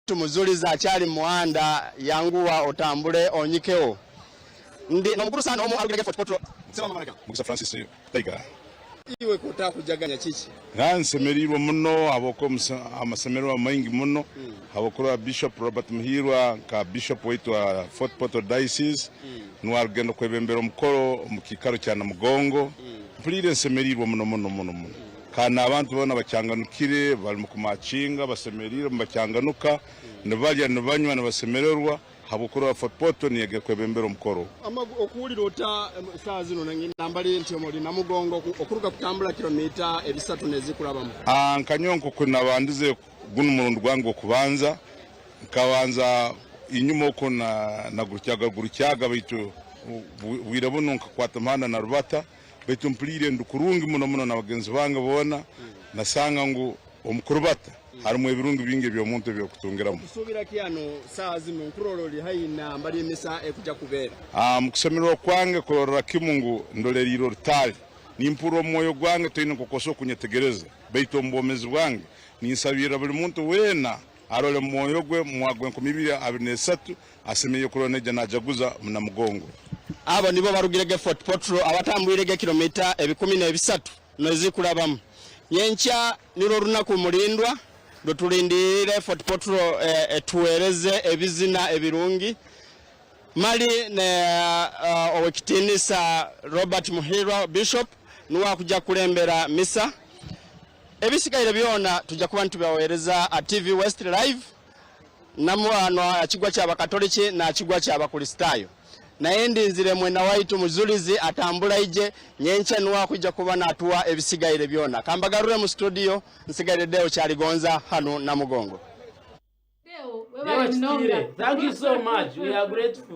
Tumuzuliza akyali mu muhanda yanguwa otambule onyikewo. Ndi n'omugurusa n'omu arugire Fort Portal. Seba Mamarega. Mukisa Francis Taiga. Iwe k'otakujaganya kiki? Nsemereirwe muno habwokuba amasemererwa maingi muno habwokurora Bishop Robert Muhiirwa nka Bishop waitu wa Fort Portal Diocese nuwe arukugenda kwebembera omukoro omu kiikaro kya Namugongo. Mpuliire nsemeriirwe muno muno muno muno. Kandi n'abantu boona bakyanganukire, bali mu kumakinga, basemeriirwe nibakyanganuka, nibalya, nibanywa, nibasemererwa habw'okurora Fort Portal niyo egenda kwebembera omukoro ogu. Okuwulira ota saaha zinu nambali nti ori Namugongo okuruga kutambura kilomita ebisatu nezikurabamu? Nka nyowe nkoku nabandize gunu murundi gwange gw'okubanza, nkabanza enyuma oku nagurukyaga gurukyaga baitu bwire bunu nkakwata omuhanda narubata. Baitu mpuliire ndi kurungi muno muno na bagenzi bange boona, nasanga ngu omu kurubata harumu ebirungi bingi eby'omuntu ebi orukutungiramu. Otusuubira ki hanu saaha zinu nkurora ori haihi nambali emisa ekuja kubeera? Omu kusemererwa kwange kurorra kimu ngu ndoleriire orutaali, nimpurra omu mwoyo gwange toine nk'oku osobora kunyetegereza, baitu omu bwomeezi bwange ninsabirra buli muntu weena arole omu mwoyo gwe mu mwaka gw'enkumi ibiri abiri n'esatu Asemeriire kurora naija najaguza Munamugongo. Abo nibo barugirege Fort Portal abatambwirege kilomita ebikumi n'ebisatu n'ezikurabamu. Nyenkya nirwo runaku mulindwa rwetulindiirire Fort Portal etuweereze ebizina ebirungi. Mali ne Owekitiinisa Robert Muhirwa Bishop nuwe akuja kukulembera misa. Ebisigaire byona tuja kuba nitubibaweereza a TV West Live. Namuhanwa kigwa kya Bakatoliki na kigwa kya Bakurisitaayo. Naye ndinzire mwena waitu Mujulizi atambule aije nyenkya nuwe akwija kuba natuwa ebisigaire byona. Kambagarure mu studio nsigaire Deo Kyaligonza hanu Namugongo. Deo webale munonga. Thank you so much. We are grateful.